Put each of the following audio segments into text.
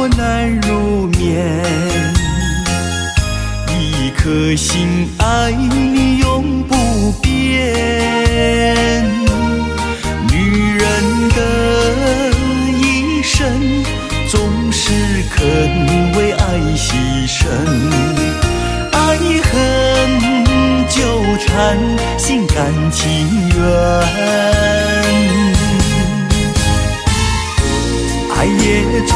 我難入眠。一顆心愛你永不變。女人的一生總是肯為愛犧牲，愛恨糾纏，心甘情願。愛也愁，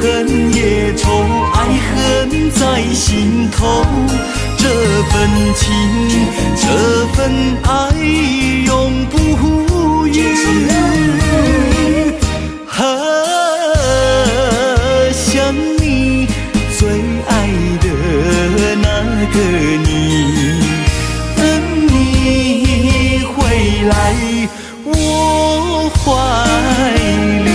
恨也愁，愛恨在心頭。這份情，這份愛永不渝。啊，想你最愛的那個你，等你回來我懷裡。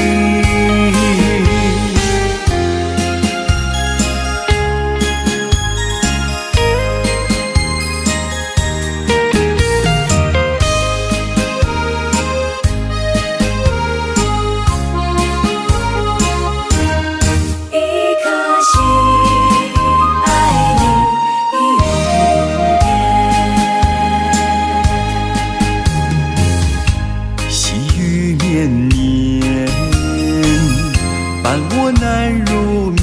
一顆心愛你永不變。細雨綿綿，伴我難入眠。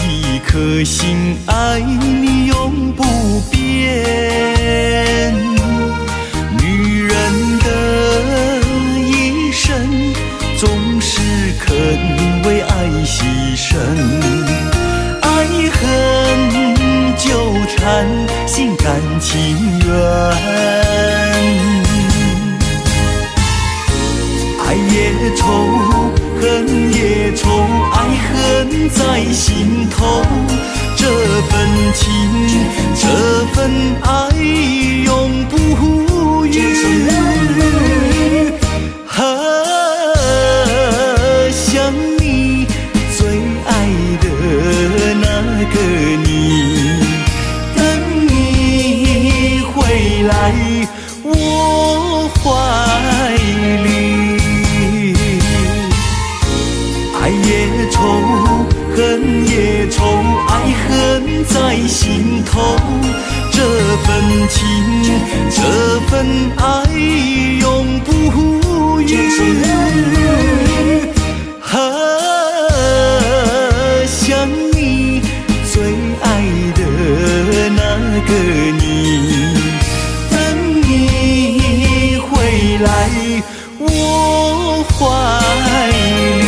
一顆心愛你永不變。女人的一生總是肯為愛犧牲，愛恨糾纏，心甘情願。愛也愁，恨也愁，愛恨在心頭。這份情，這份愛永不渝。啊，想你最愛的那個你，等你回來我懷裡。愛也愁，恨也愁，愛恨在心頭。這份情，這份愛永不渝。啊，想你最愛的那個你，等你回來我懷裡。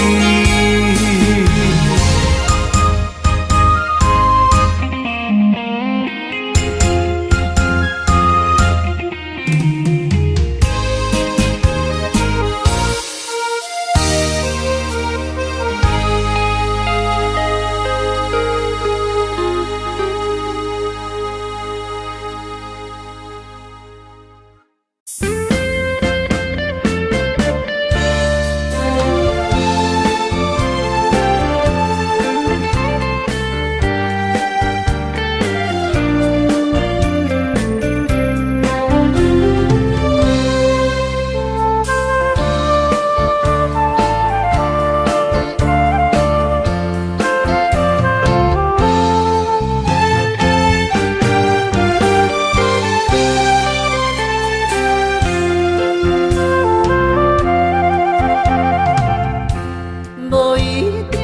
無意中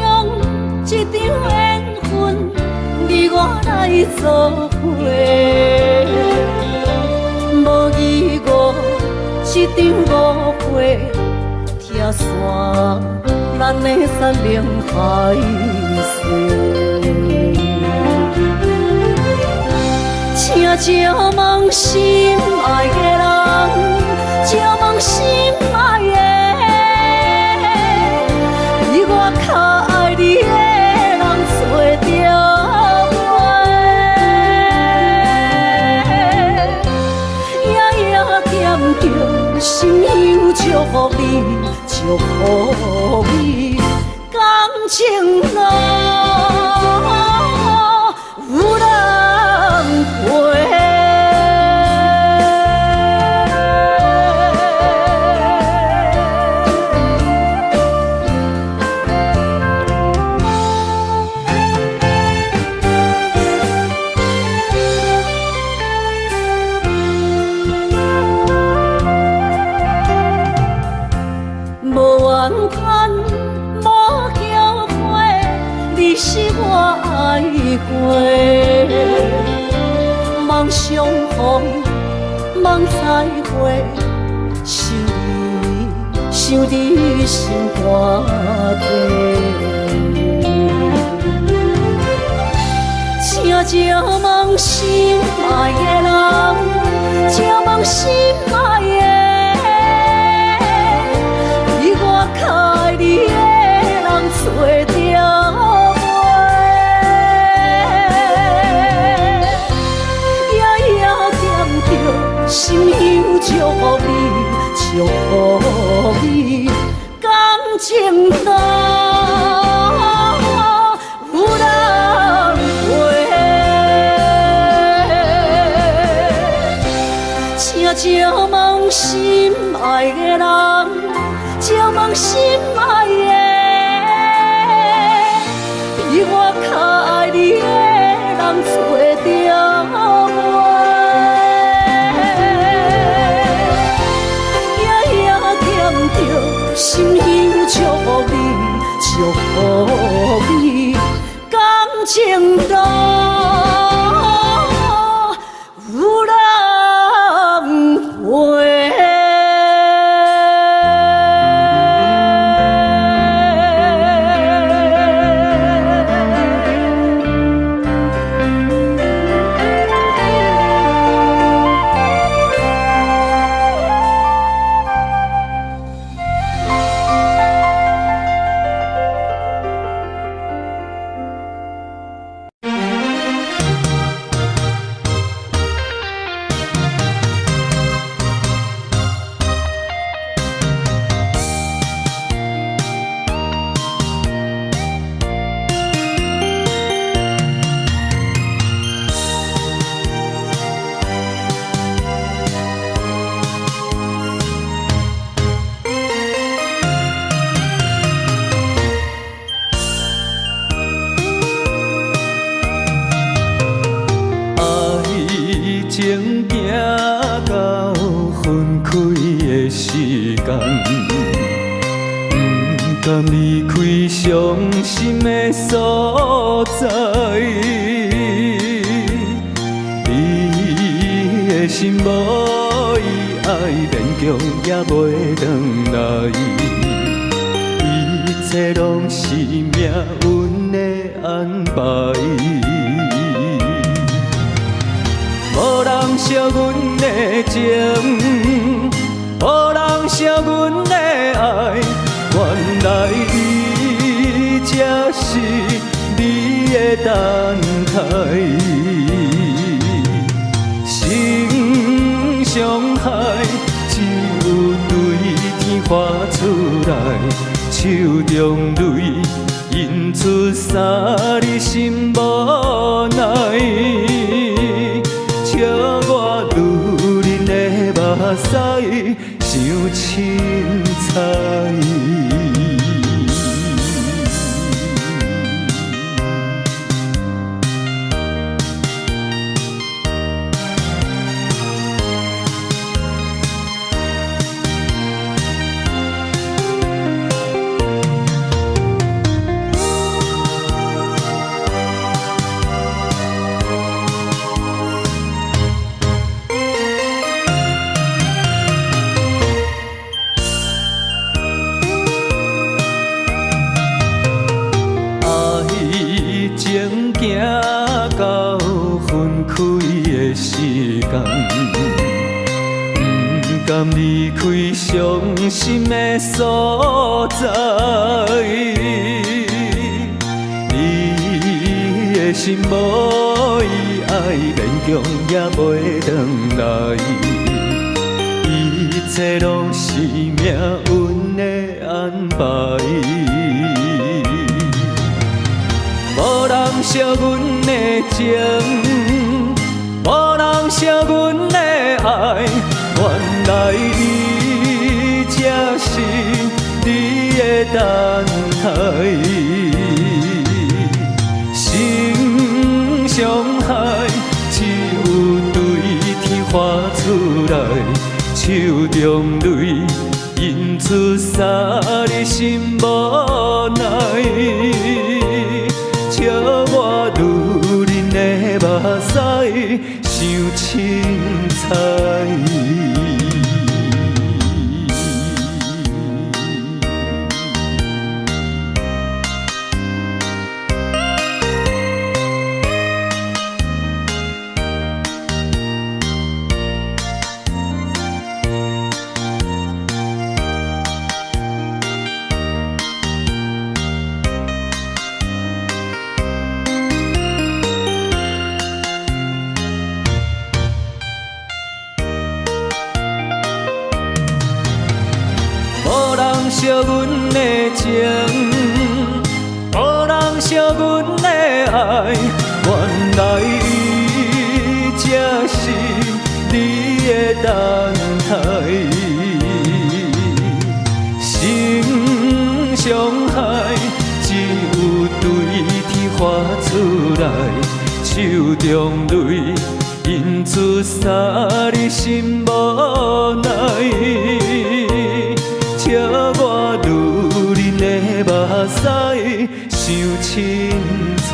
這場緣分，你我來做伙；無疑誤這場誤會，拆散咱的山盟海誓。請借問心愛的人，借問心愛的，比我較愛你的人找著無？夜夜惦著，心有祝福你，祝福你，感情路有人陪。望相逢，望再会，想你，想你心肝底。请借问心爱的人，请问心爱的，比我较爱你的人找著袂？夜夜惦著心香祝福你，祝福你，感情路有人陪。请借问心爱的人，借问心爱的，比我较爱你的人找著袂？夜夜惦著心香祝福你，祝福你，感情路有人陪。爱情行到分开的时间，不甘离开伤心的所在。你的心无伊爱，勉强也袂转来，一切拢是命运的安排。无人惜阮的情，无人惜阮的爱，原来伊才是你的等待。心伤害，只有对天发出来，手中泪印出三字心无奈。笑我女人的目屎伤凊彩。爱情行到分开的时间，不甘离开伤心的所在。你的心无伊爱，勉强也袂转来，一切拢是命运的安排。无人惜阮的情，无人惜阮的爱，原来伊才是你的等待。心伤害，只有对天发出来，手中泪印出三字心无奈。笑我女人的目屎伤傷凊彩。无人惜阮的情，无人惜阮的爱，原来伊才是你的等待。心伤害，只有对天发出来，手中泪印出三字心无奈。笑我女人的目屎伤凊彩。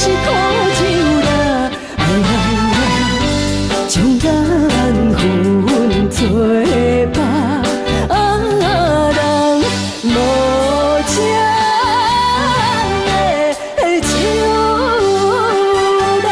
是苦酒啦，相緣分做別人，無情的情人。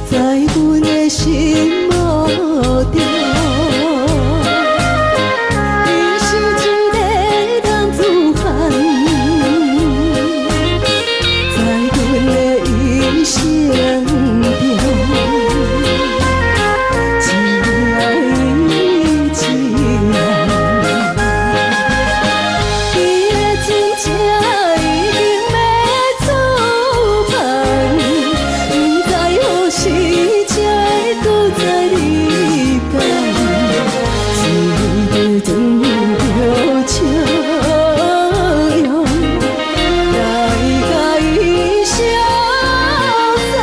在阮的心目中，伊是一个男子漢。在阮的一生中，只愛伊一人。伊的真情已經欲出帆，不知何時才會閣再離間。一個裝著笑容，來共伊相送。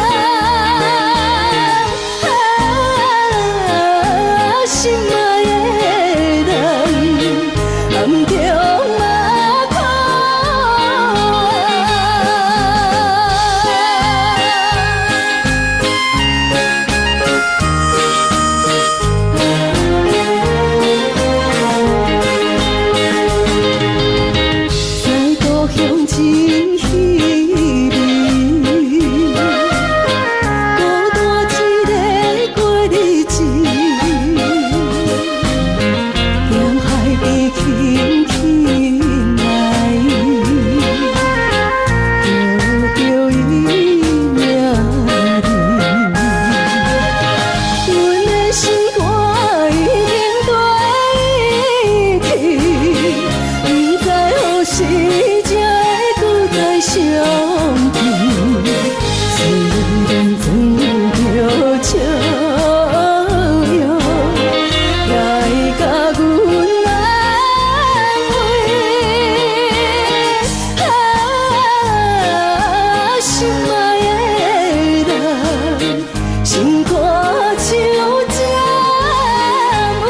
啊，心愛的人，暗中嘛可愛。在故鄉真稀微，孤單一个過日子，踮海邊輕輕來，叫著伊名字。阮的心肝已經綴去，不知何時才會閣再相見。雖然裝著笑容，來共阮安慰。啊，心愛的人，心肝像這味。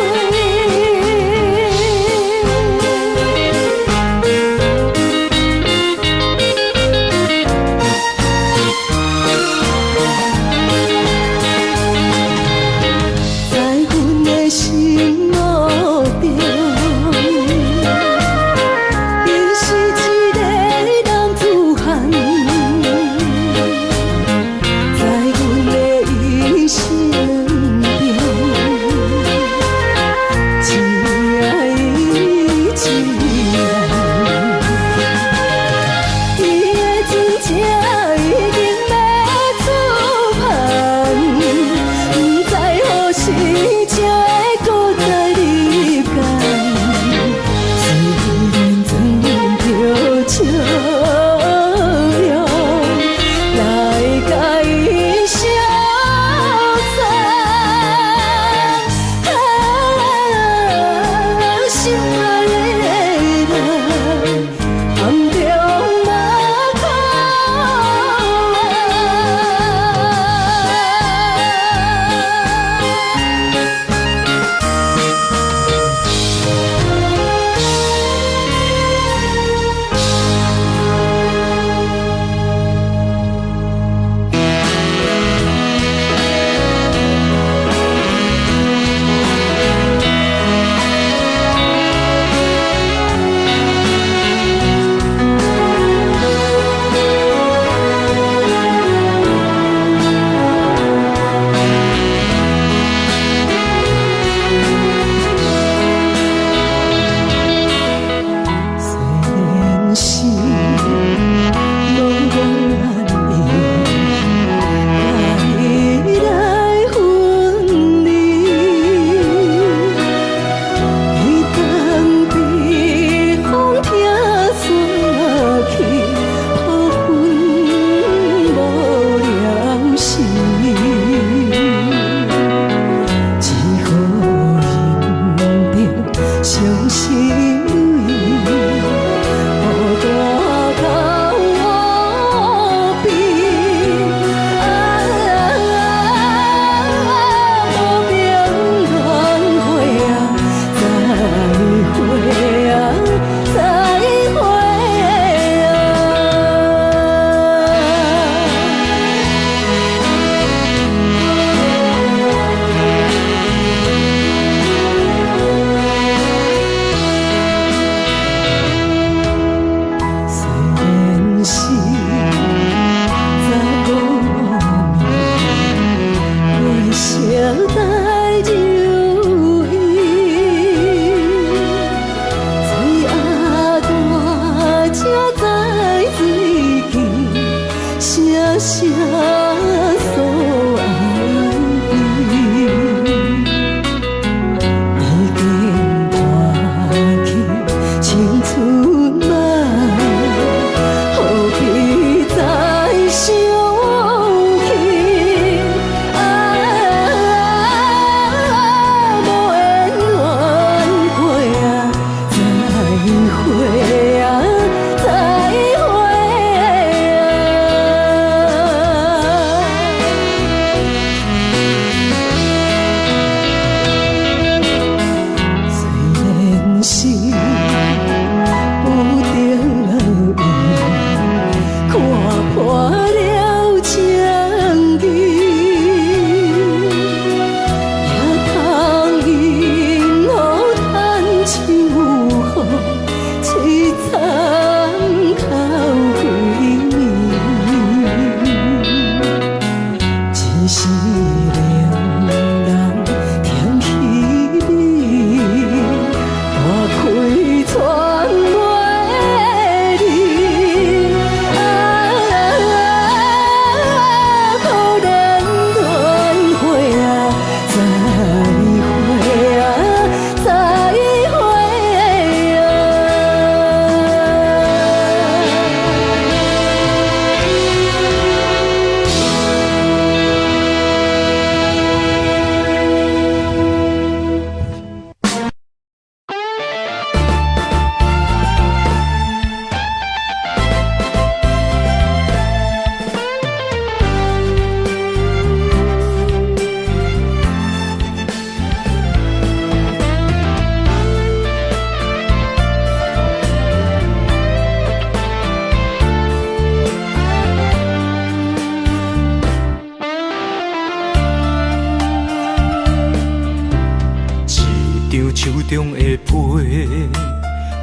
手中的批，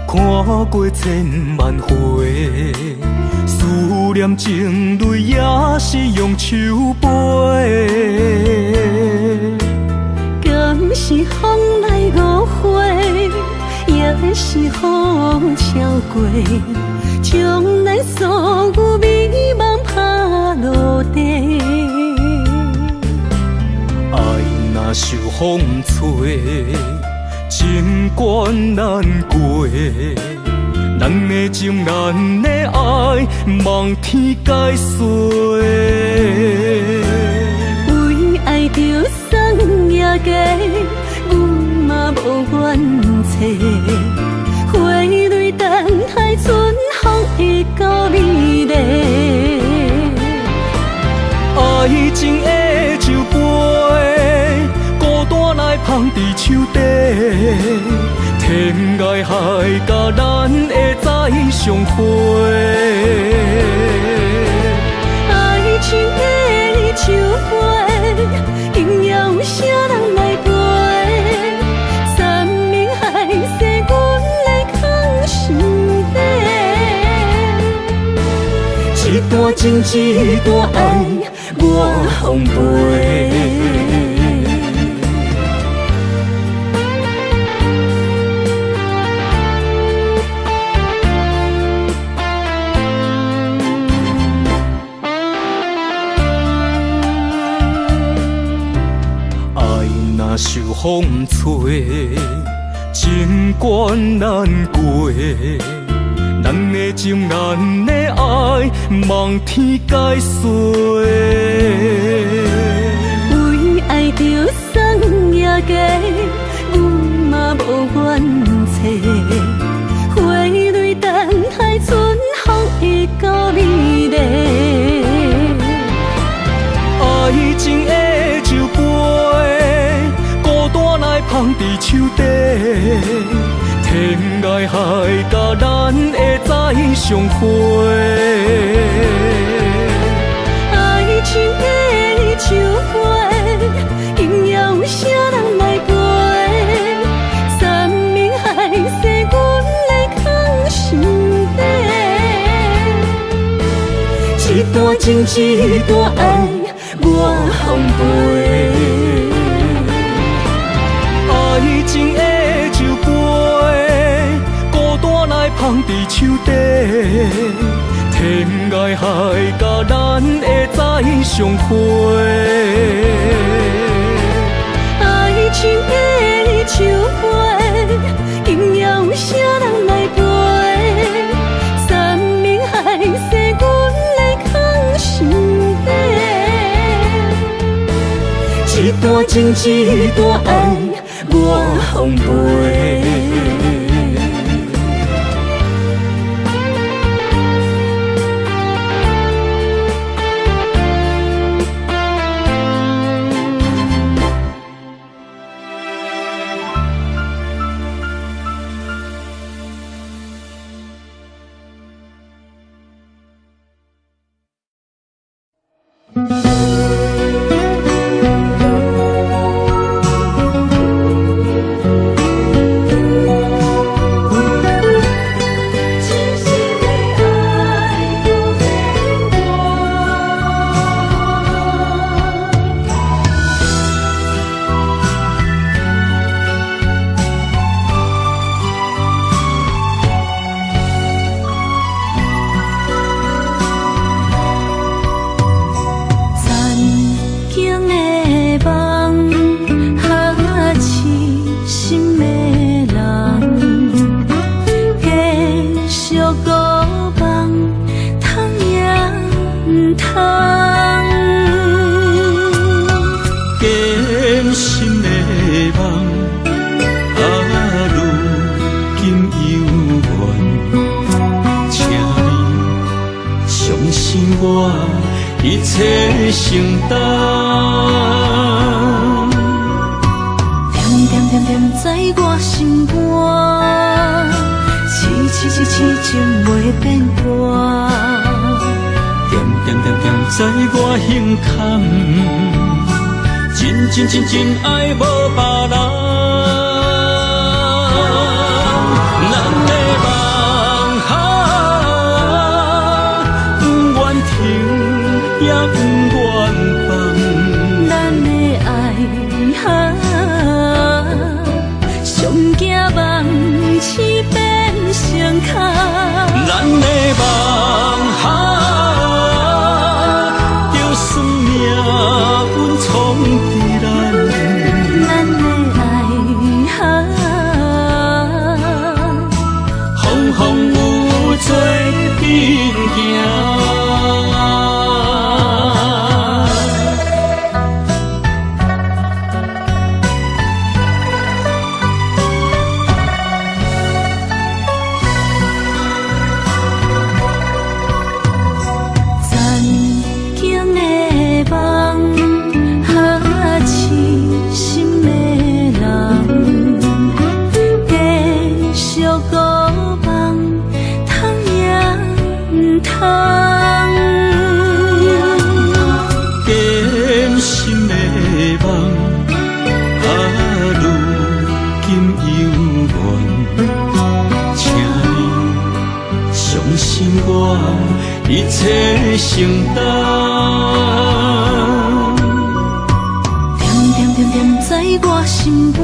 看过千万回，思念情泪也是用手背。敢是风来误会，也是雨超过，将咱所有美梦拍落地。爱若受风吹，情关难过，咱的情，咱的爱，望天解说。为爱著送也假，阮嘛无怨嗟。花蕊等待春风会到美丽。爱情的酒杯，孤单来捧伫手底，天涯海角咱会再相会。爱情的酒杯，今夜有啥人来陪？山盟海誓，阮来藏心底。这段情，这段爱，我奉陪。爱若受风吹，情关难过，咱的情，咱的爱，望天解说。为爱著送也假，阮嘛无怨嗟。花蕊等待春风会到美丽。爱情的酒杯，孤单来捧伫手底，天涯海角咱会再相会。爱情的酒杯，今夜有啥人来陪？山盟海誓，阮来藏心底。这段情，这段爱，我奉陪。爱情的酒杯，孤单来捧伫手底，天涯海角咱会再相会。爱情的酒杯，今夜有啥人来陪？山盟海誓，阮来藏心底。这段情，这段爱，我奉陪。一切承担。恬恬恬恬在我心肝，痴痴痴痴情袂变卦。恬恬恬恬在我心坎，真真真真爱无别人。也毋願放。咱的愛啊，上驚夢醒變成空。咱的夢啊，就算命運創佇咱。咱的愛啊，風風雨雨做陣行。残景的夢，啊，痴心的人，繼續孤夢，通也毋通。堅心的夢，啊，如今猶原，請你相信我，一切承擔。恬恬恬恬在我心肝，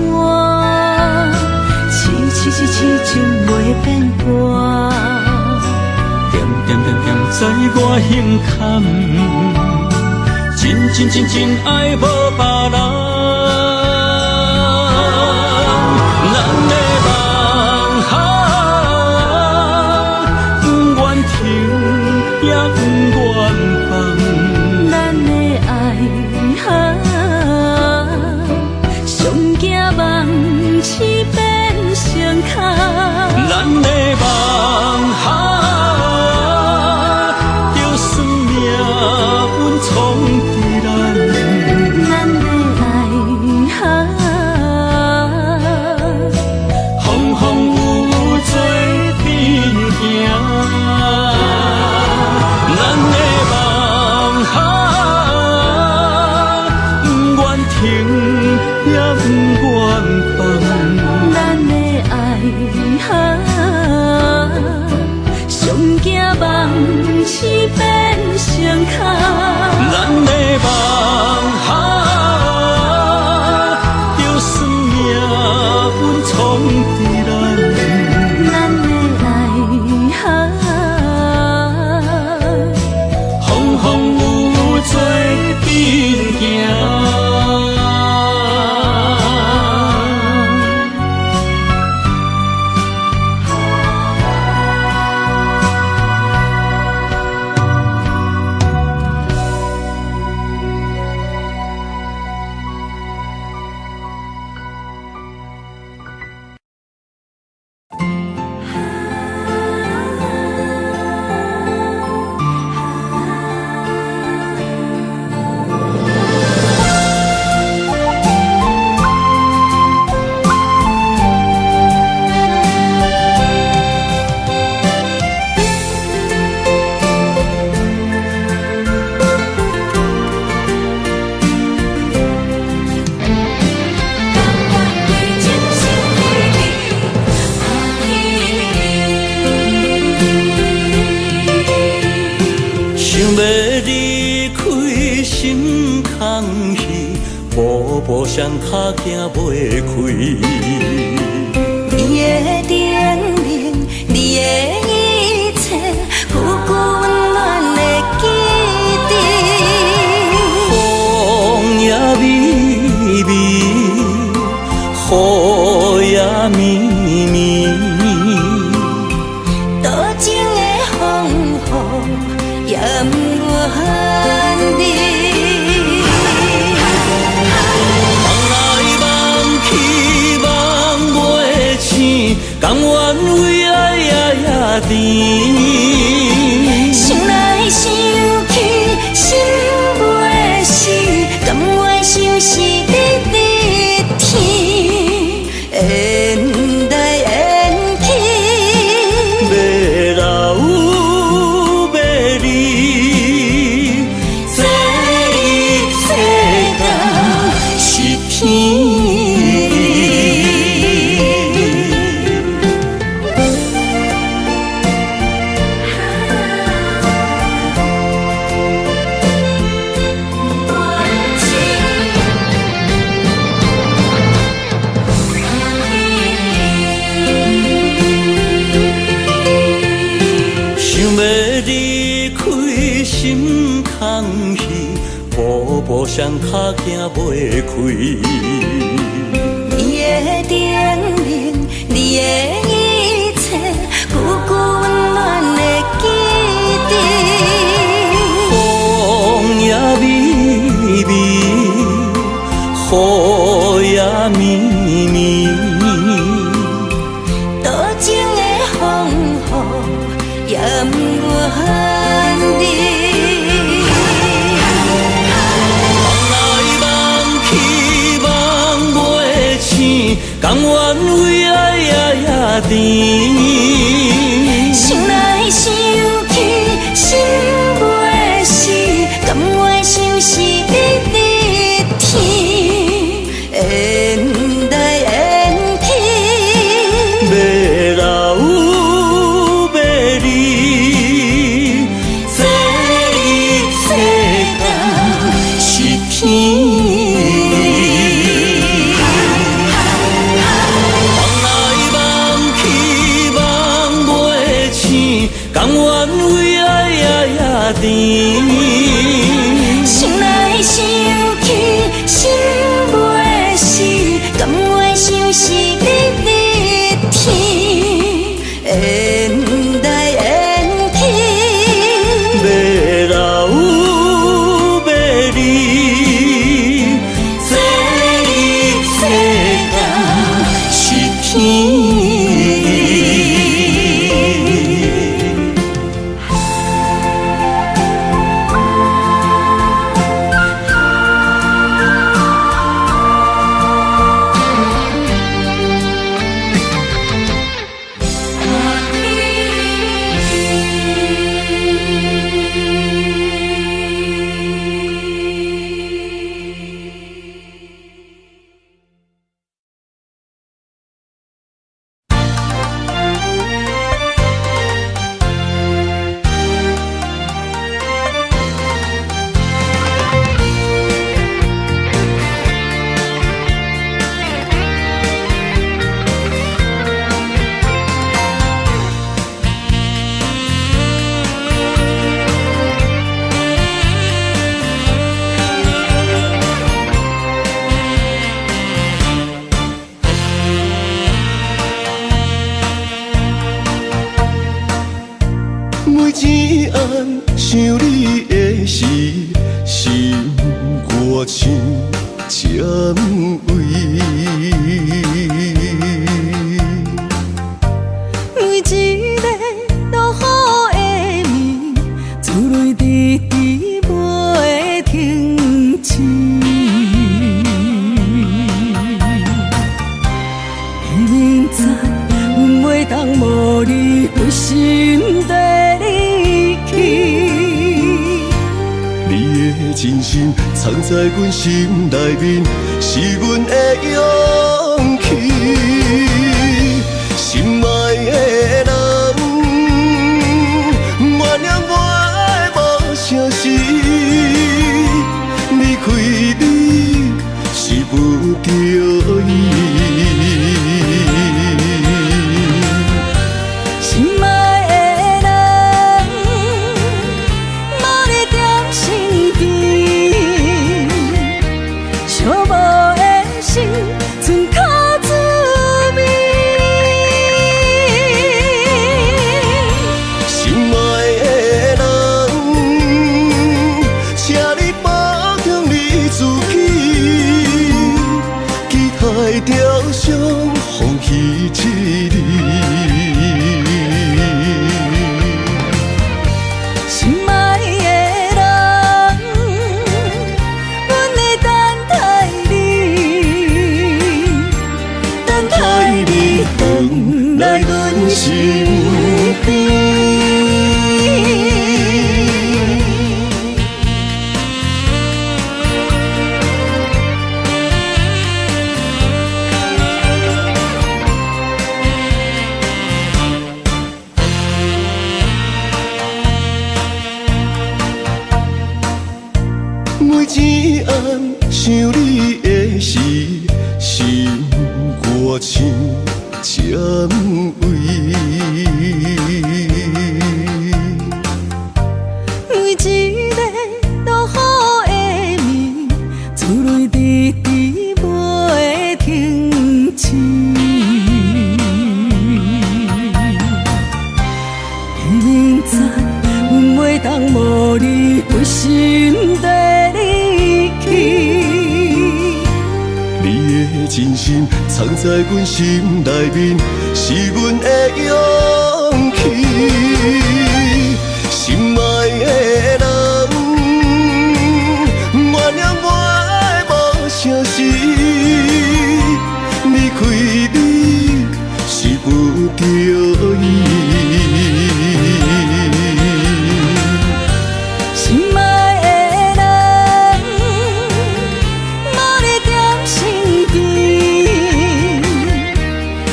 痴痴痴痴情袂變卦。恬恬恬恬在我胸坎，真真真真愛無別人。咱的夢啊，毋願停也毋願放。咱的愛啊，上驚夢醒變成空。咱的夢啊，就算命運創佇咱。咱的愛啊，風風雨雨做陣行。咱的夢啊，毋願停也毋願放。咱的愛啊，上驚夢醒變成空。咱的夢啊，就算命運創佇咱。咱的愛啊，風風雨雨做陣行。想欲離開心空虛，步步雙跤行袂開。你的叮嚀，你的一切，久久溫暖的記得。風也微微，雨也綿綿。多情的風雨也毋願離。夢來夢去夢袂醒，甘願為愛夜夜甜。想來想去心袂死，甘願相思日日天，緣來緣去，欲留欲離，這一世間是天意。心空虚，步步双跤行袂开。你的叮咛，你的一切，久久温暖的记得。风也微微，雨也绵绵，多情的风雨也毋愿离。梦来梦去梦袂醒，甘愿为爱夜夜甜。想来想去心袂死，甘愿相思日日甜。缘来缘去，欲留欲离，这一切敢是天意。梦来梦去梦袂醒，甘愿为爱夜夜甜。想来想去心袂死，甘愿相思日日甜。缘来缘去，欲留欲离，这一切敢是天意。每一暗想你的时，心肝像针位。每一个落雨的暝，珠泪滴滴袂停止。明明知阮袂当无你，规身地离去。你的真心藏在阮心内面，是阮的勇气。心爱的人，原谅我的无诚实，离开你是不得已。心爱的人，无你踮身边，寂寞的心剩较滋味。心爱的人，请你保重你自己，期待着相逢彼一日。心爱的人，阮会等待你，等待你回来阮身边。每一暗想你的时，心肝像针位。每一心綴你去。你的真心藏在阮心内面，是阮的勇氣。心愛的人，原諒我的無相識，離開你是不得已。心愛的人，無你踮身邊，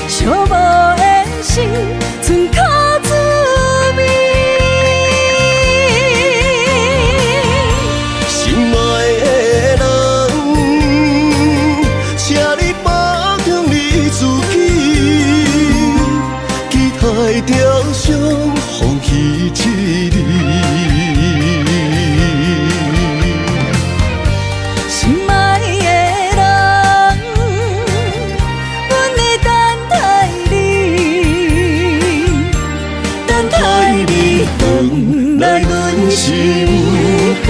寂寞的心剩較滋味。心愛的人，請你保重你自己，期待著相逢彼一日。心愛的人，阮會等待你，等待你回來阮身邊。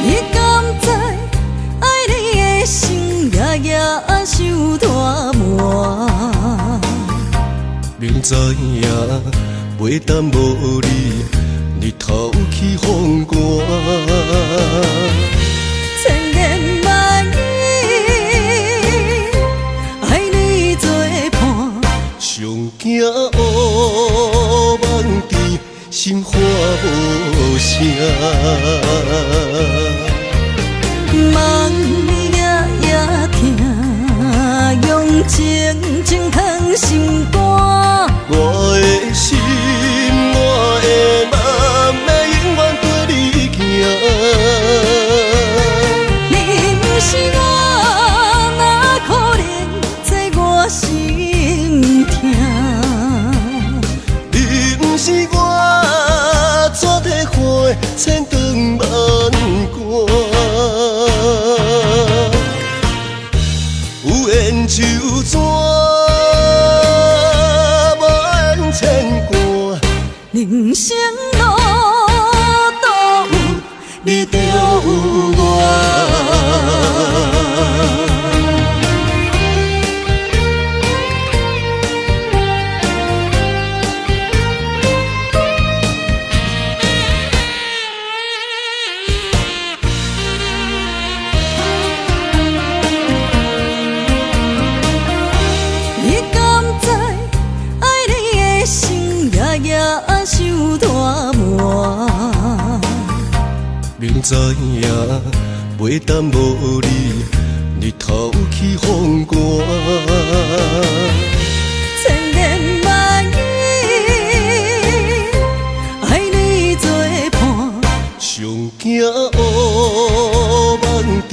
你敢知愛你的心夜夜受折磨？明知影袂當無你，日頭起風寒。千言萬語，愛你做伴。上驚烏夢甜，心寒無聲。夢夜夜疼，用情情藏心肝。我的心，我的夢，欲永遠綴你行。你毋是我，哪可能知我心疼？你毋是我，怎体會千断萬割？有緣就怎，無緣牽掛。人生路途有你就有我。你敢知愛你的心夜夜受折磨？明知影袂當無你，日頭起風寒。千言萬語，愛你做伴。上驚烏夢甜，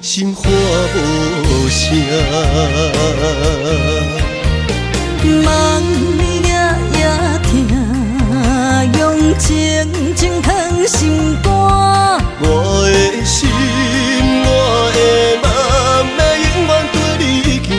心寒無聲。夢夜夜疼，用情情藏心肝。我的心，我的夢，欲永遠綴你行。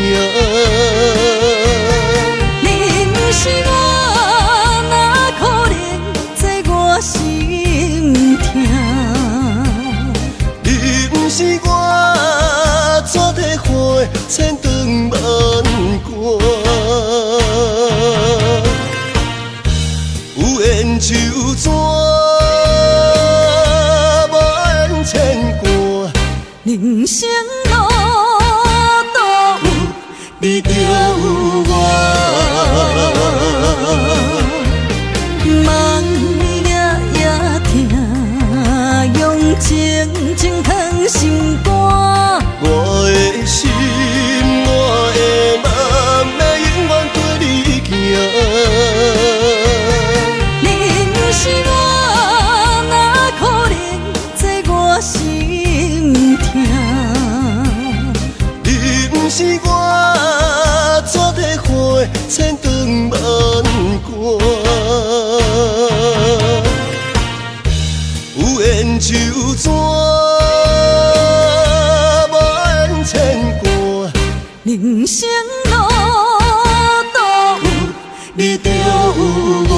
有缘就怎，无缘牵挂。人生路途有你就有我。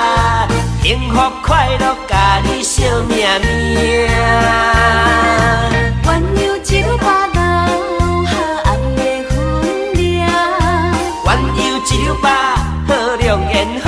永遠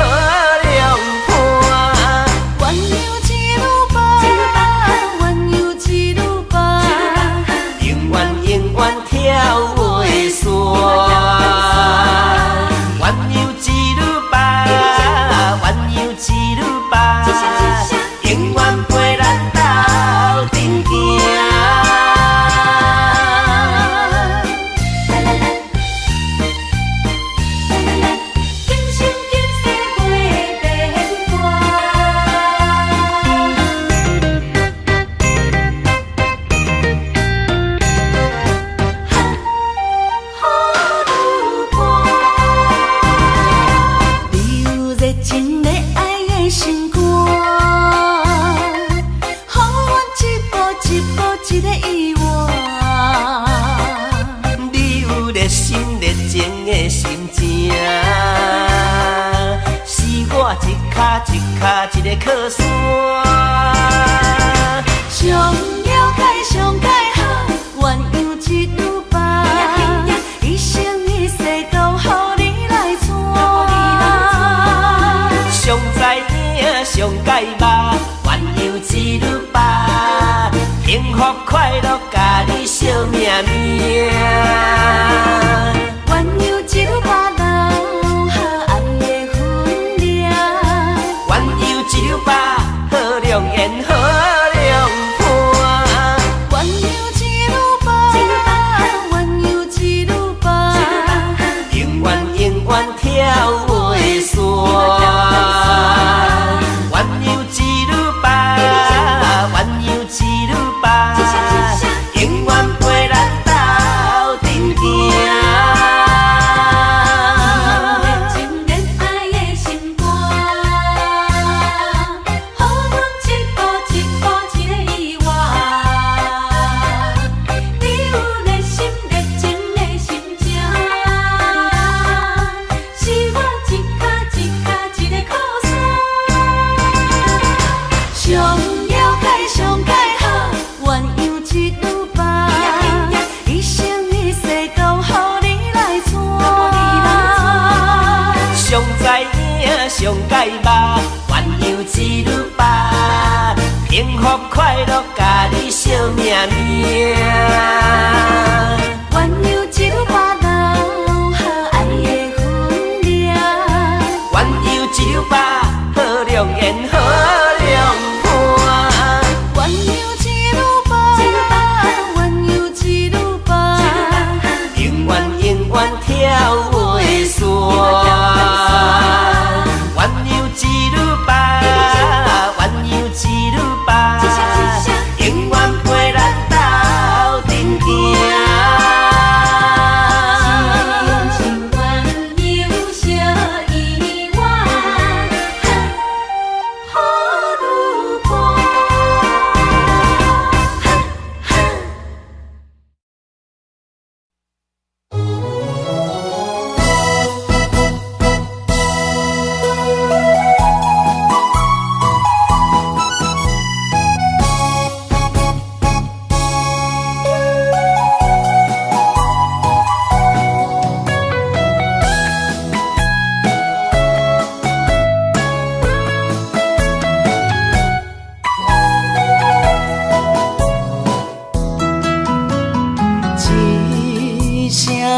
陪咱。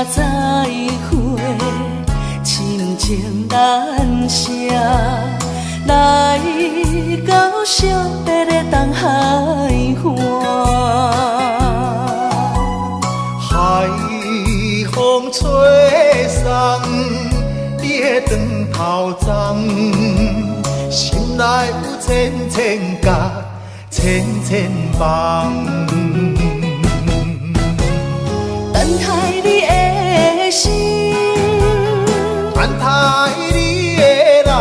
再會，深情難捨，來到惜別的東海岸。海風吹送你的長頭鬃，心內有千千結，千千夢。等待你的心，等待你的人，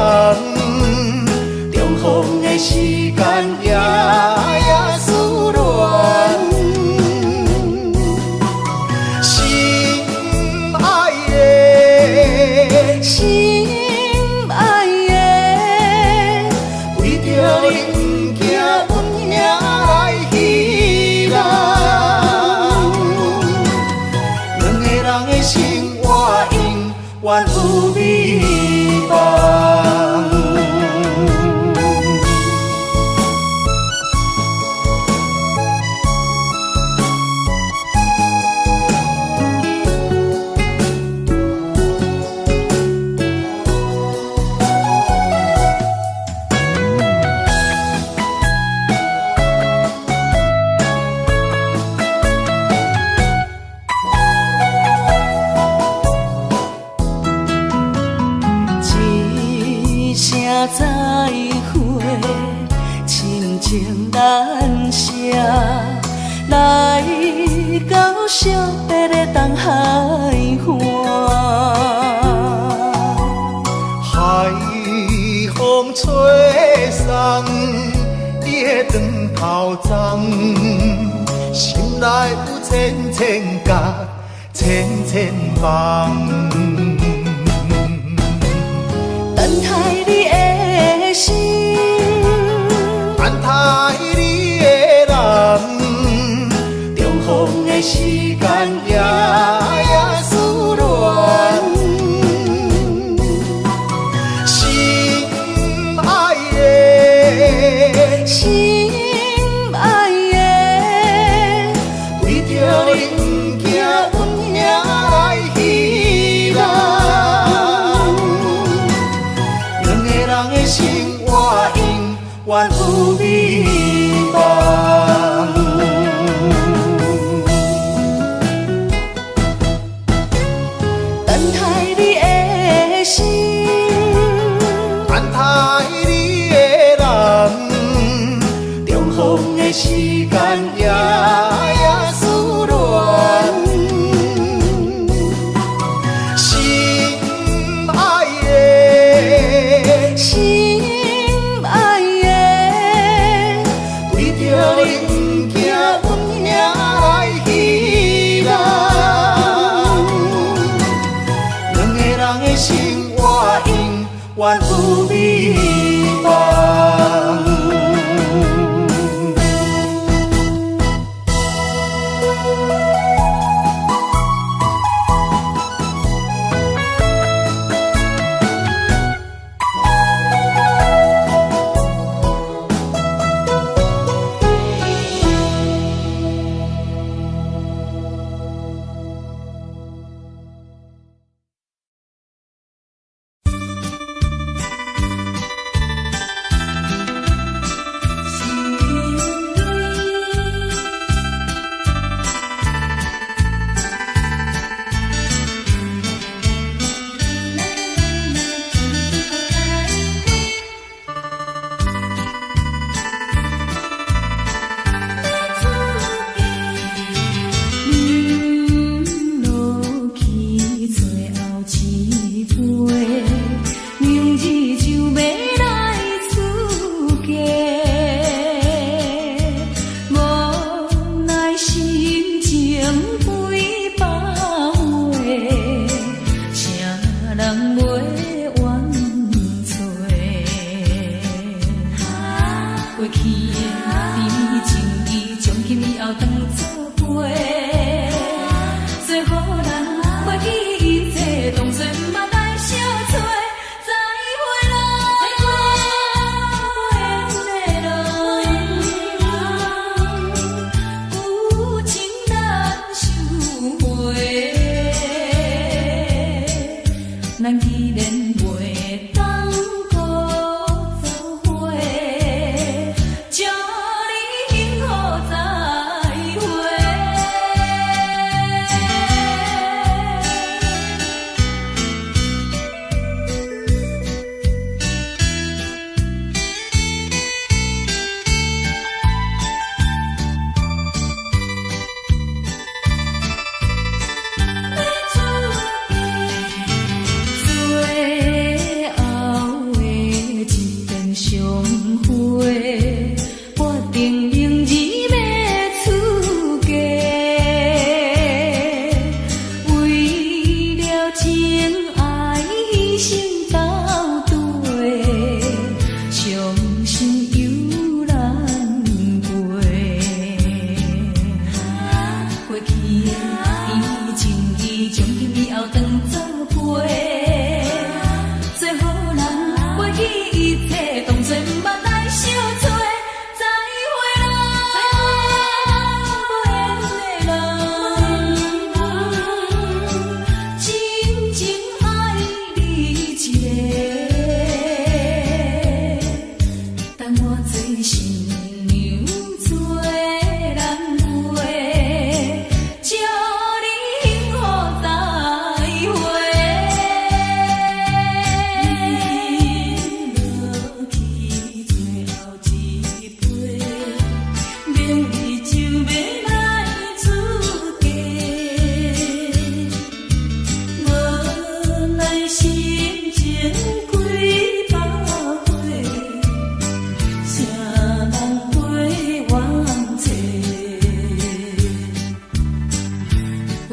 重逢的時間夜夜思戀。心愛的，心愛的，為著你不驚阮兄來彼人。兩个人的生活永遠有美夢。一聲再會，深情難捨，來到惜別的東海岸。海風吹送你的長頭鬃，心內有千千結，千千夢。等待你的心，等待你的人，重逢的時間夜夜思戀。心愛的，心愛的，為著你不驚阮兄來彼人。兩个人的生活永遠有美夢。等待你的心，等待你的人，重逢的時間夜夜思戀。心愛的，心愛的，為著你不驚阮兄來彼人。兩个人的生活永遠有美夢。有情難收回。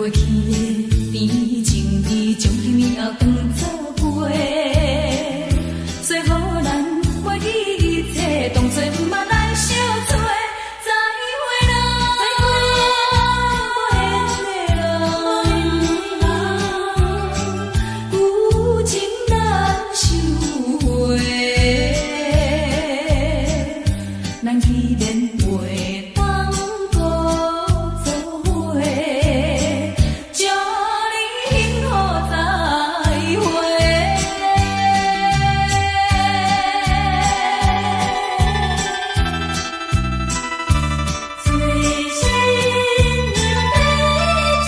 袂去的甜情味，将今以后当作陪，做予咱袂记一切，当作毋捌来相找。再会啦，无缘的人，旧情难收回，咱既然袂当阁做伙，祝你幸福再会。做新娘欲出嫁。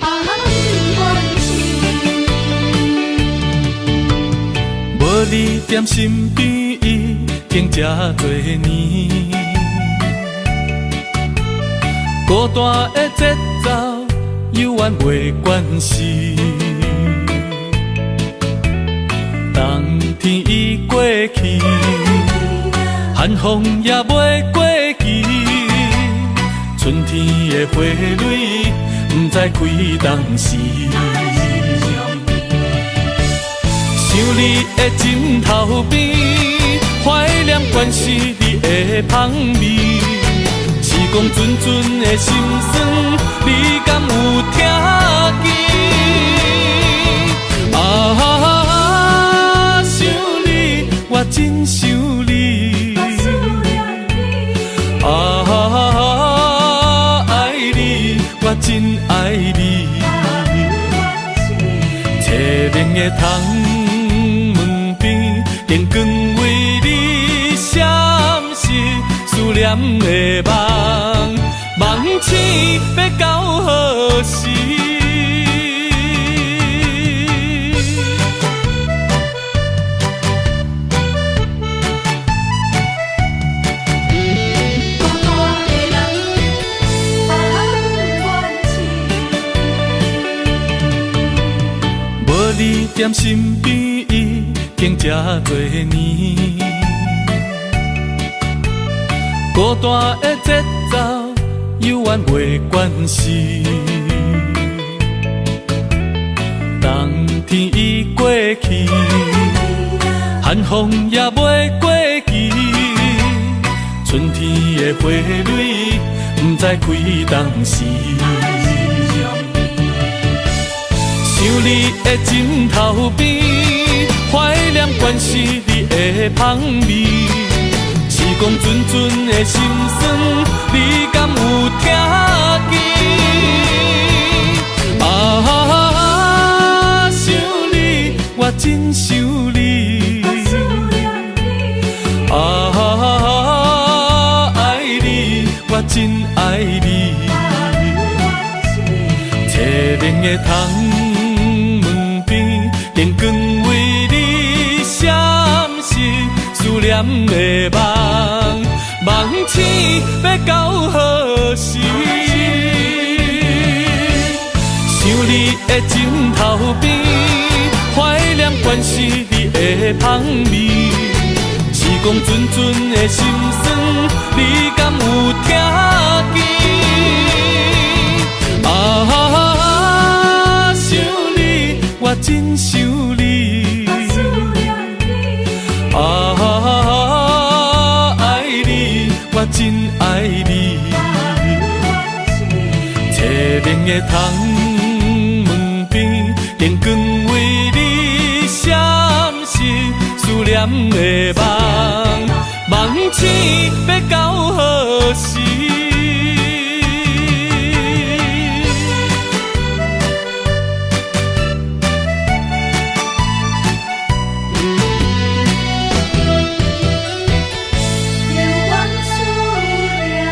怀念彼段过去。不愿情。无你踮身边已经这多年，孤单的节奏犹原袂关时。冬天已过去，寒风也袂过期，春天的花蕊不知开当时。想你的枕头边，怀念关是你的香味。是讲阵阵的心酸，你敢有听见？啊，想你，我真想你。啊，爱你，我真爱你。清明的窗门边，灯光为你闪烁，思念的梦，梦醒欲到何时？孤单的人不愿醒。无你踮身边已经这多年，孤单的节奏犹原袂关时。冬天已过去，寒风也袂过期，春天的花蕊不知开当时。想你的枕头边，怀念关是你的香味。是讲阵阵的心酸，你敢有听见？啊，想你，我真想你。啊，爱你，我真爱你。清明的窗门边，灯光为你闪烁，思念的梦，梦醒欲到何时？想你的枕头边，怀念关是你的香味。是讲阵阵的心酸，你敢有听见？啊，想你，我真想你。啊，爱你，我真爱你。清明的窗门边，灯光为你闪烁，思念的梦，梦醒欲到何时？永远思念。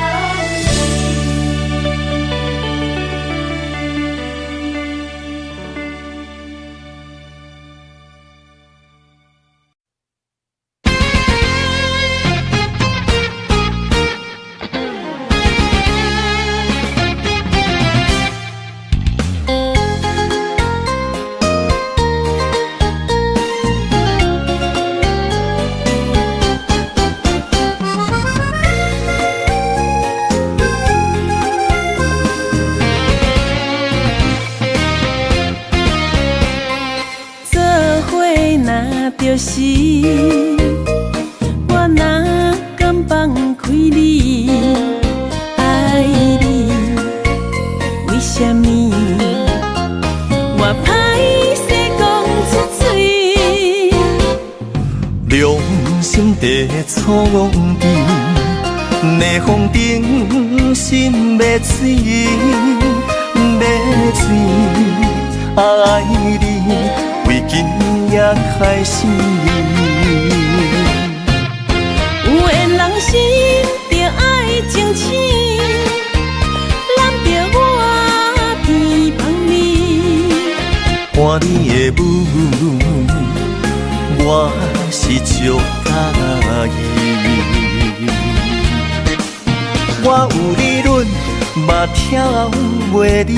治，逆风顶心欲醉，欲醉，爱你为今夜开始。有缘人心就爱情深，揽著我甜香味。看你的舞，我是足佮意。我有理论，嘛跳袂离。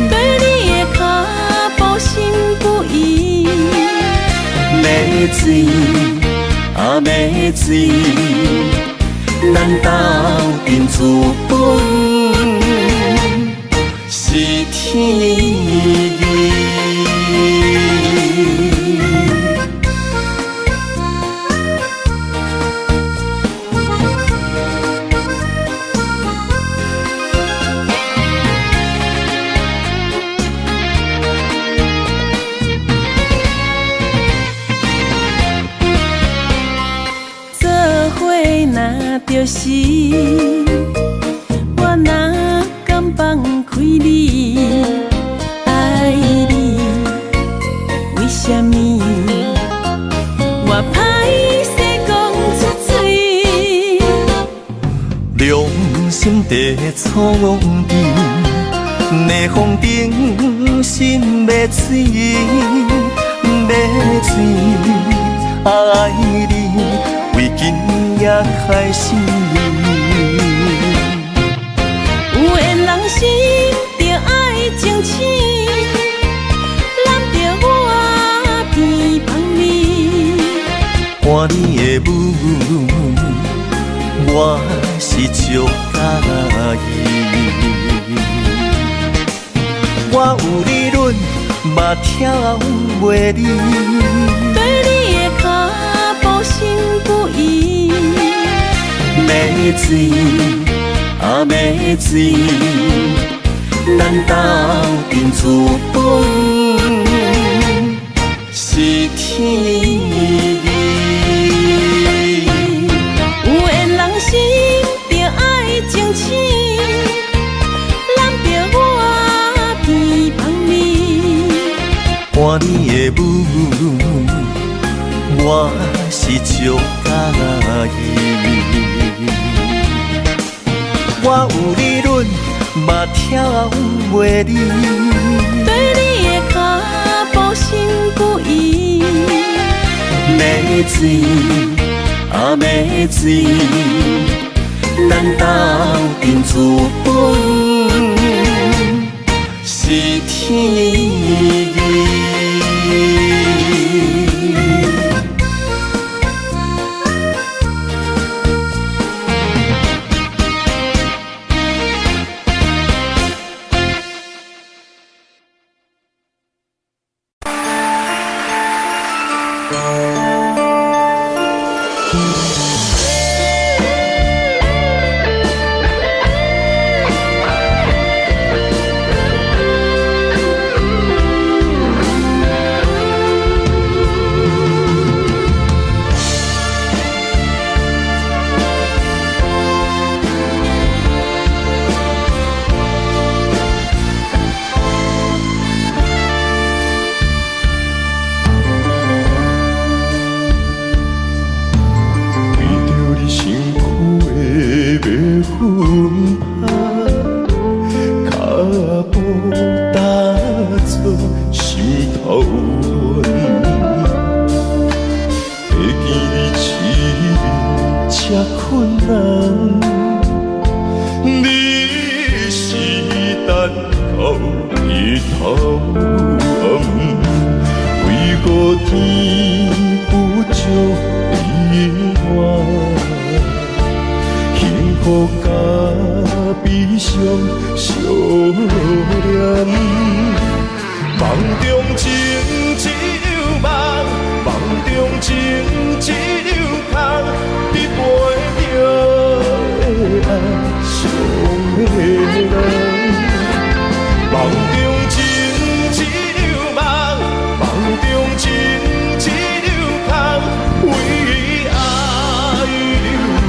跟你的脚步心不移。欲醉啊欲醉，咱斗阵自本是天意。做伙若著时，我哪敢放开你？爱你，为啥物？我歹势讲出嘴。良心地创治，逆风顶心欲醉，欲醉，爱你为今夜开始。有缘人心就爱情深，揽著我甜香味。看你的舞，我是足佮意。我有理论，嘛跳袂离。跟你的脚步心不移。欲醉啊欲醉，咱斗阵自本是天意。有缘人心就爱情深，揽著我甜香味。看你的舞，我是足佮意。我有理论，嘛跳袂离。跟你的脚步心不移。欲醉啊欲醉，咱斗阵自本是天意。梦中情一场空，为爱。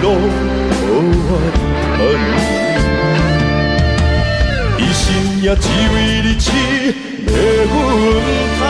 路无怨叹。一生也只为你痴迷分香。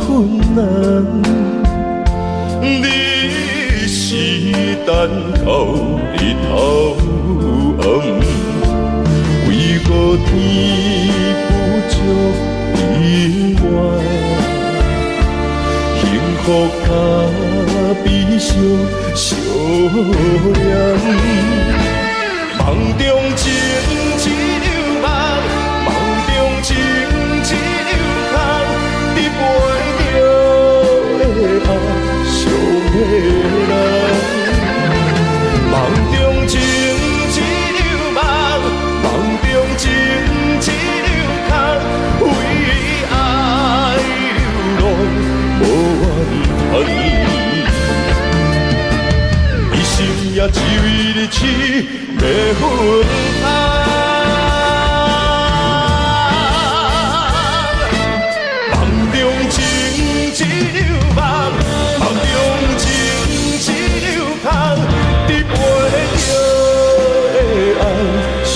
困难，你是等到日头暗，为何天不照姻缘？幸福甲悲伤相连，梦中情一场梦，梦中情一场空，得袂著的爱伤的人。梦中情一场梦，梦中情一场空，为爱流浪无怨叹。一生也只为你痴迷分香。梦中情一场梦，梦中情一场空，得袂著的爱伤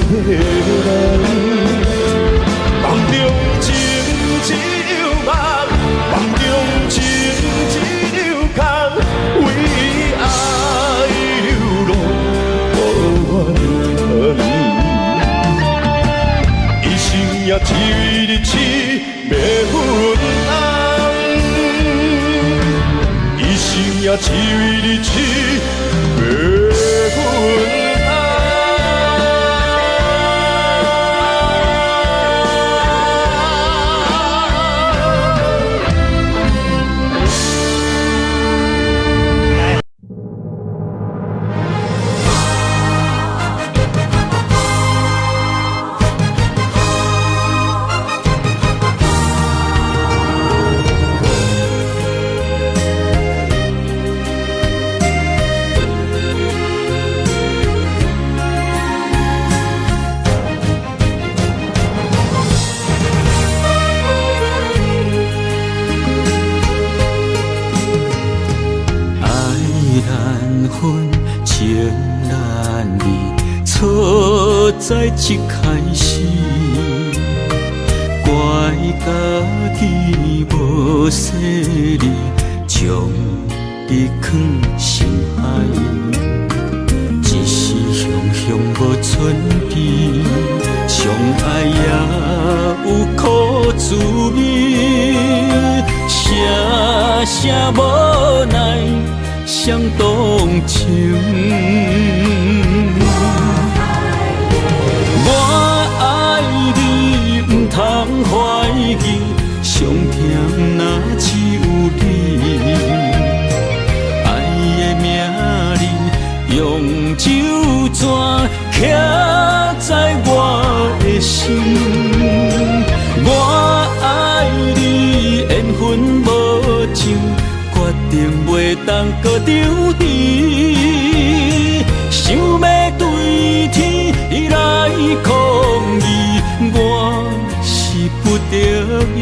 的人。梦中情一场梦，梦中情一场空，为爱流浪无怨叹。一生也只为你痴迷分香，一生也只为你痴迷分香。在一开始，怪家己无细腻，将你藏心海，一时雄雄无准备，相爱也有苦滋味，声声无奈相动情。我爱你，毋通怀疑，伤痛若只有你。爱的名字用酒泉刻在我的心。我爱你，缘分无尽，决定袂当阁抽离。想欲对天来抗议，我是不得已。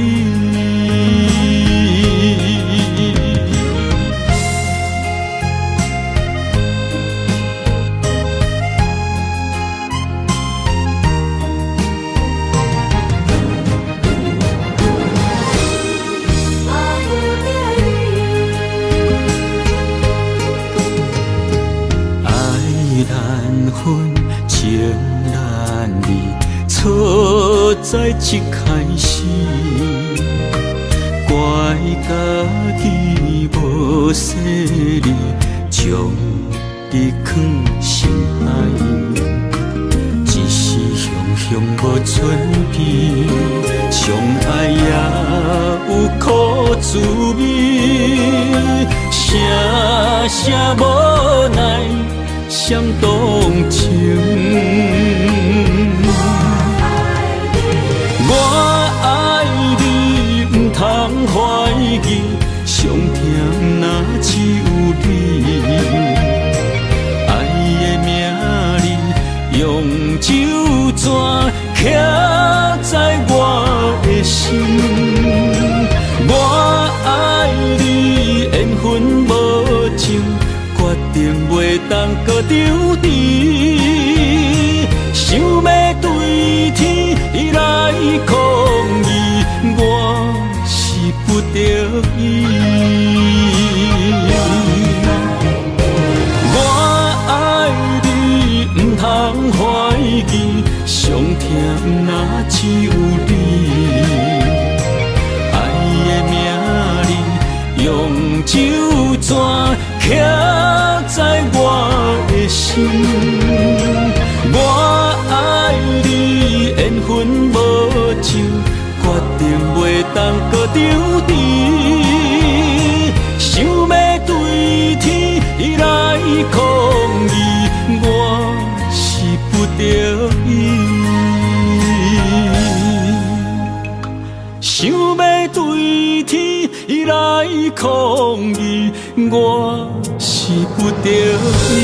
爱难分，情难离，错在一开始，怪家己無細膩，將你囥心內。只是雄雄無準備，相愛也有苦滋味，聲聲無奈誰動情。我愛你，毋通懷疑，傷痛若只有你。愛的名字用酒泉刻在我的心。我愛你，緣分無情，決定袂當閣相持。想欲對天來抗議，我是不得已。我愛你，毋通懷疑，傷痛若只有你。愛的名字用酒泉刻在我的心。我愛你，緣分無情，決定袂當閣相持。想欲對天來抗議，我是不得已。想欲對天來抗議，我是不得已。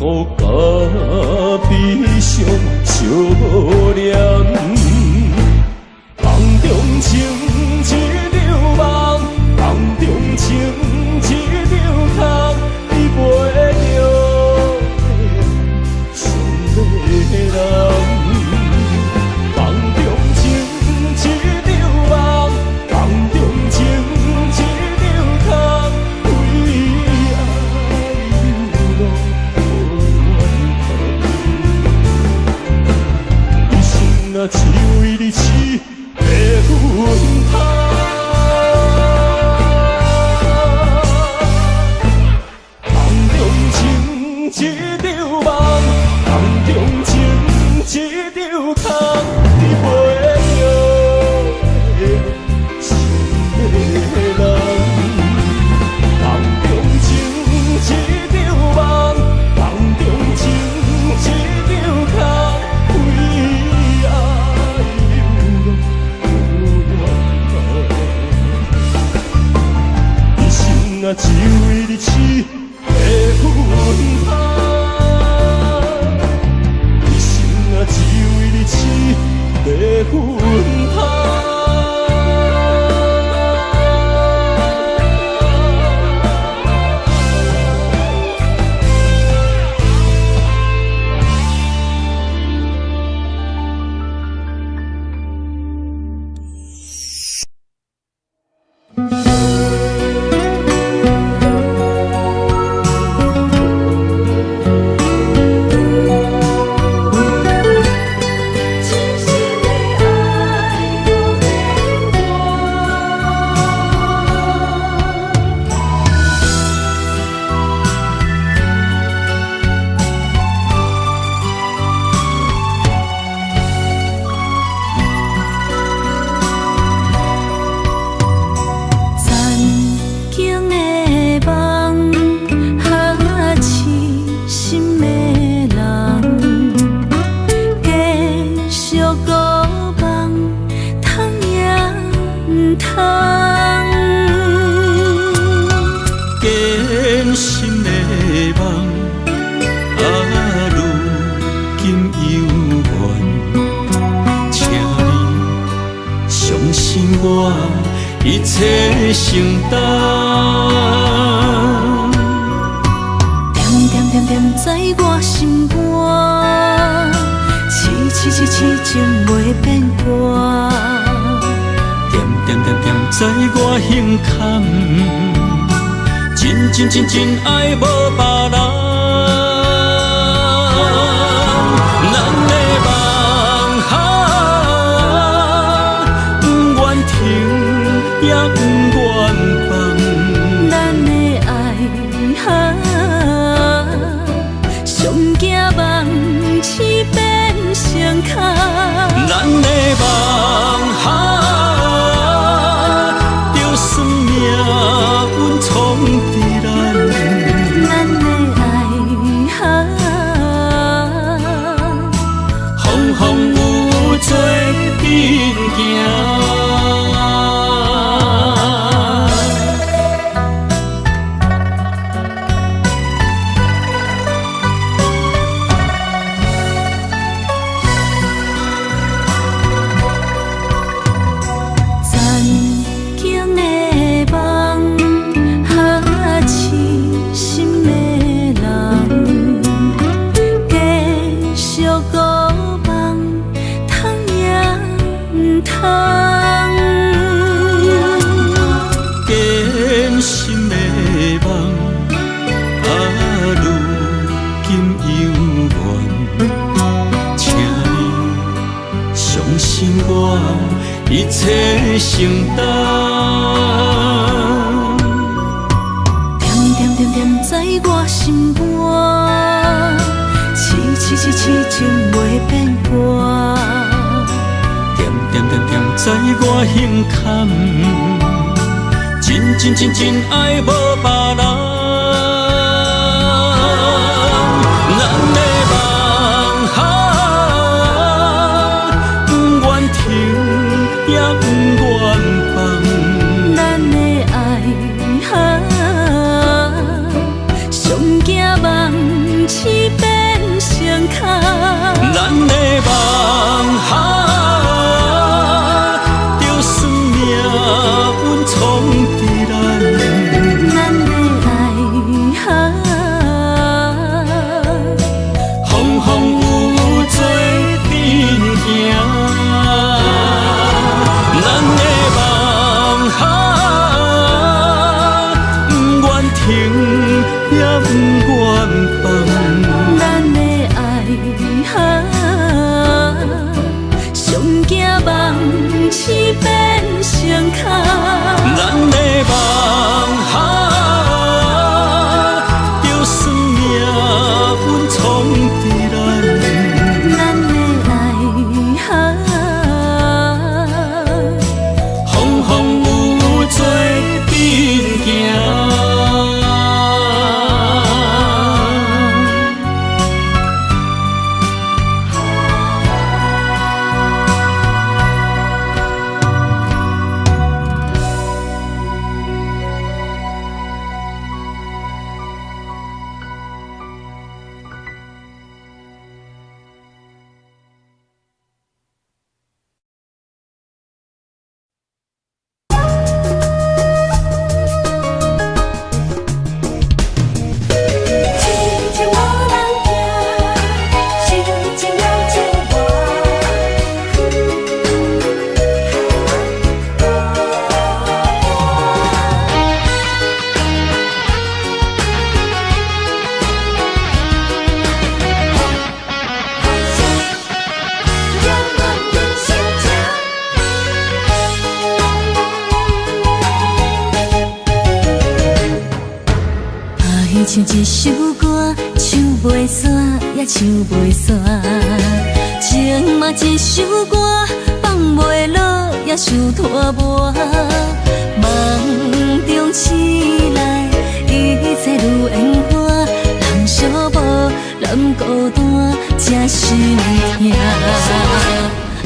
予家己伤相念。梦中情一场梦，梦中情一场空，你袂著的爱上的人。梦中情一场梦，梦中情一场空，为爱流浪无怨叹。一生啊，只为你痴白粉香。梦中情一场梦，梦中情一场空，你袂著的爱情的人。梦中情一场梦，梦中情一场空，为爱流浪无怨叹。一生啊，只为你痴白粉香。一生啊，只为你痴白粉香。痴心的愛無變卦。残景的夢，哈痴心的人，继續孤夢，通也毋通。坚心的夢，啊，如今猶原，請你相信我，一切承擔。惦惦惦惦在我心肝，痴痴痴痴情袂變卦。惦惦惦惦在我胸坎，真真真真愛無別人。咱的夢啊，不願停也不願放。咱的愛啊，上驚夢痴變成空。咱的夢啊，就算命運創佇咱。咱的愛啊，風風雨雨做陣行。殘景的夢，哈痴心的人，繼續孤夢，通也毋通。堅心的夢，啊，如今猶原，請你相信我，一切承擔。惦惦惦惦在我心肝，痴痴痴痴情袂變卦。惦惦惦惦在我胸坎，真真真真愛無別人。咱的夢啊，不願停也不願放。咱的愛啊，上驚夢痴變藏伫咱。咱的爱啊，风风雨雨做阵行，咱的梦啊，不愿停也不愿放。咱的爱啊，上惊梦醒变成空。咱的梦啊，就算命运创伫咱。咱的爱啊，风风雨雨做阵行。痴情无人听，心情了情我。扰乱阮心情。爱像一首歌，唱袂煞，也唱袂煞。情嘛一首歌，放袂落，也伤拖磨。梦中醒来，一切如烟花，人寂寞，人孤单，这心痛。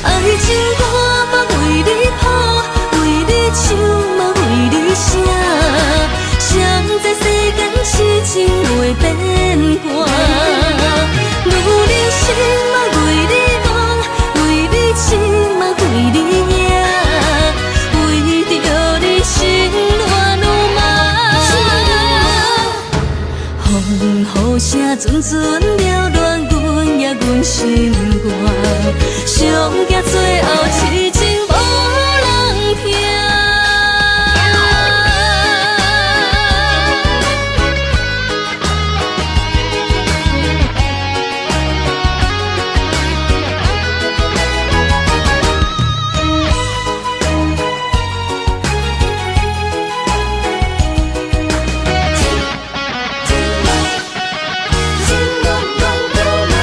爱情歌嘛为你谱，为你唱嘛为你写。谁知世间痴情会变卦？女人心嘛为你梦，为你痴嘛为你赢，为著你心乱如麻。风雨声阵阵扰乱阮也阮心肝，上惊最后痴情无人听。心乱乱如麻。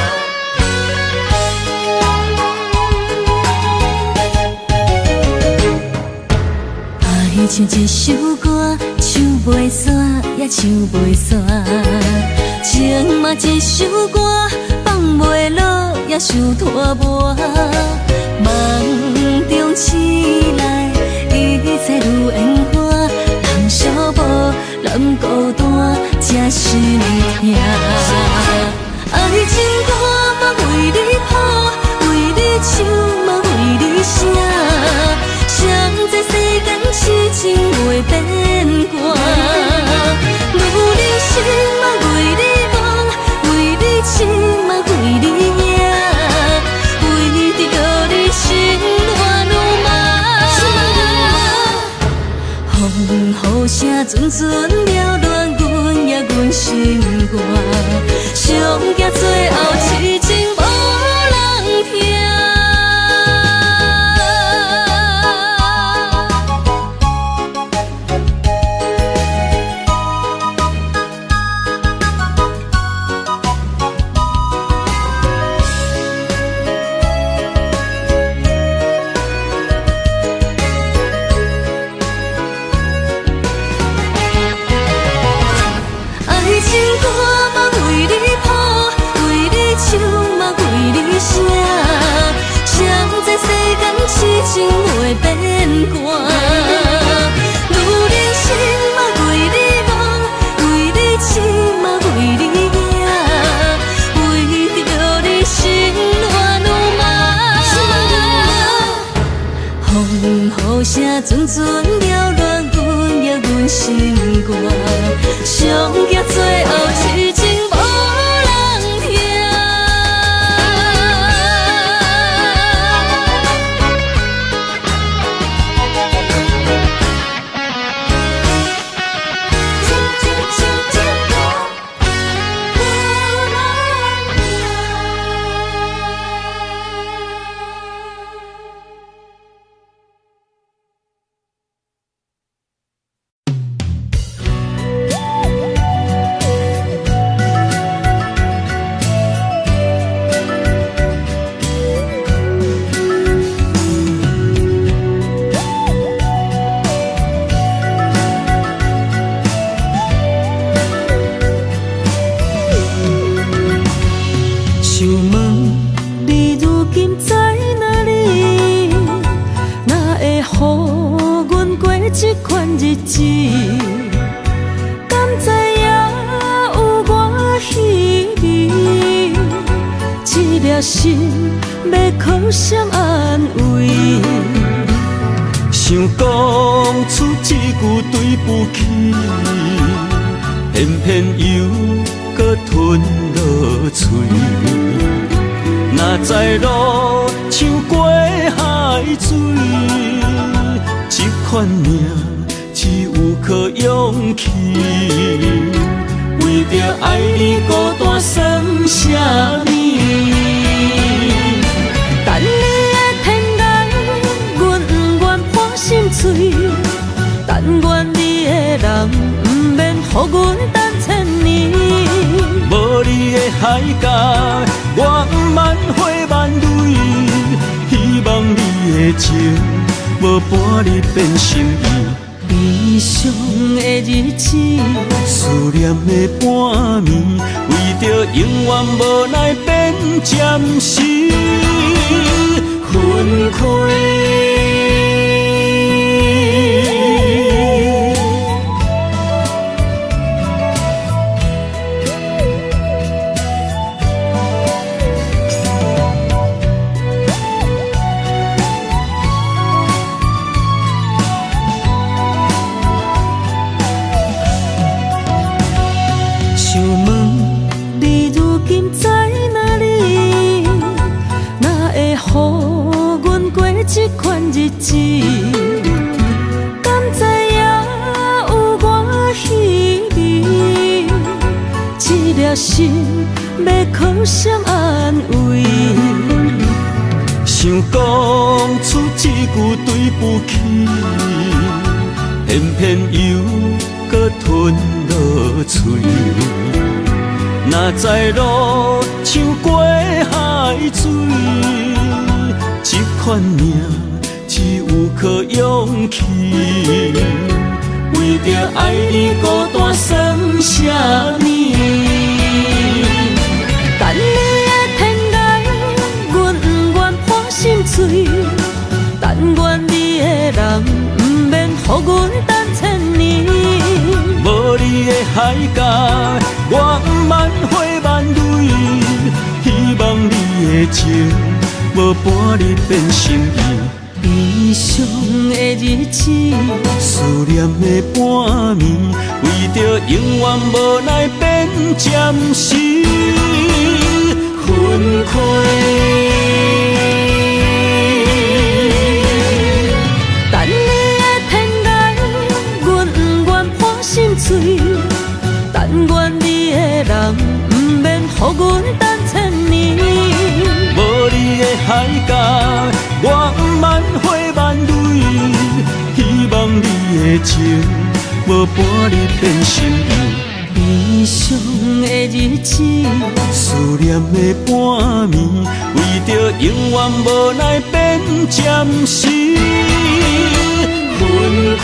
爱像一首歌，唱袂煞，也唱袂煞。情嘛一首歌，放袂落，也伤拖磨。梦中醒来，一切如烟花，人寂寞，人孤单，这心痛。爱情歌嘛为你谱，为你唱嘛为你写。谁知世间痴情会变卦？女人心嘛为你梦，为你痴嘛为你赢，为著你心乱如麻。风雨声阵阵扰乱阮也阮心肝，上惊最后痴情无人听。爱情歌嘛为你谱，为你唱嘛为你写。谁知世间痴情会变卦？女人心嘛为你梦，为你痴嘛为你赢，为著你心乱如麻。风雨声阵阵扰乱阮日子，敢知影有偌稀微？這粒心欲靠誰安慰？想講出這句對不起，偏偏又閣吞落喙。哪知路像過海水，這款命只有靠勇氣。為著愛你孤單算啥物？等你的天涯，阮不願破心碎。但願你的人毋免予阮等千年。無你的海角，我毋茫花萬蕊。希望你的情無半日變心意。悲傷的日子，思念的半暝，為著永遠無奈變暫時分開。想問你如今在哪裡？哪會予阮過這款日子？敢知影有偌稀微？這粒心欲靠誰安慰？想講出這句對不起，偏偏又閣吞落喙。哪知路像過海水，這款命只有靠勇氣。為著愛你孤單算啥物？等你的天涯，阮不願破心碎。但願你的人毋免予阮等千年。無你的海角，我毋茫花萬蕊。希望你的情無半日變心意。悲傷的日子，思念的半暝，為著永遠無奈變暫時分開。等你的天涯，阮不願破心碎。但願你的人毋免予阮等千年。無你的海角，我毋茫花萬蕊。希望你的情無半日變心意。悲傷的日子，思念的半暝，為著永遠無奈變暫時分開。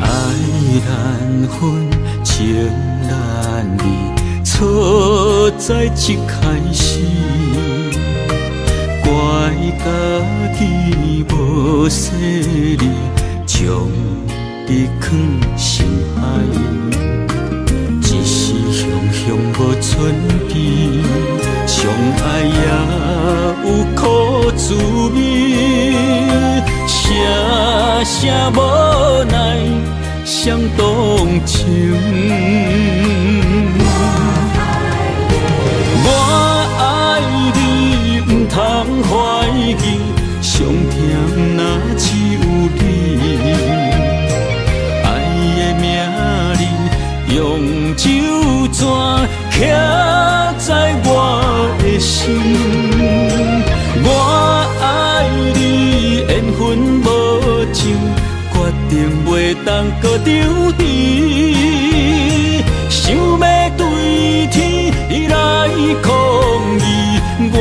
愛難分，情難離，錯在一開始，怪家己無細膩，將你藏心海，一時雄雄無准備，相愛也有苦滋味，聲聲無奈相動情。我愛搪持，想欲對天來抗議，我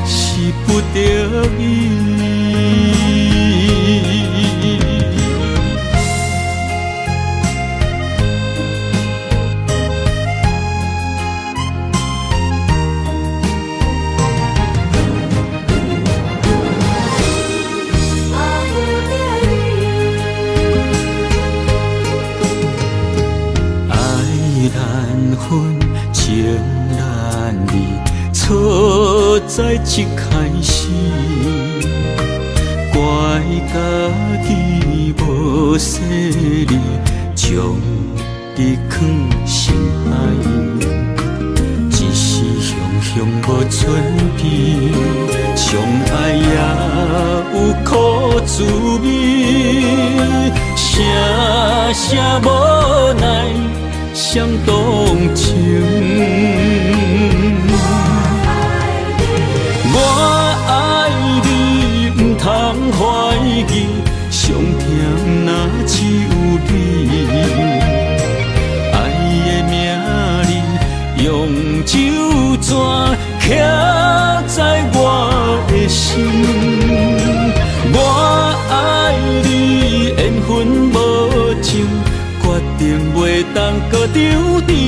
是不得已。愛難分，情難離，錯在一開始，怪家己無細膩，將你囥心內，只是雄雄無準備，相愛也有苦滋味，聲聲無奈相動情。我愛你，毋通懷疑，傷痛若只有你。愛的名字用酒泉刻在我的心。我愛你，緣分無情，決定袂當閣相持。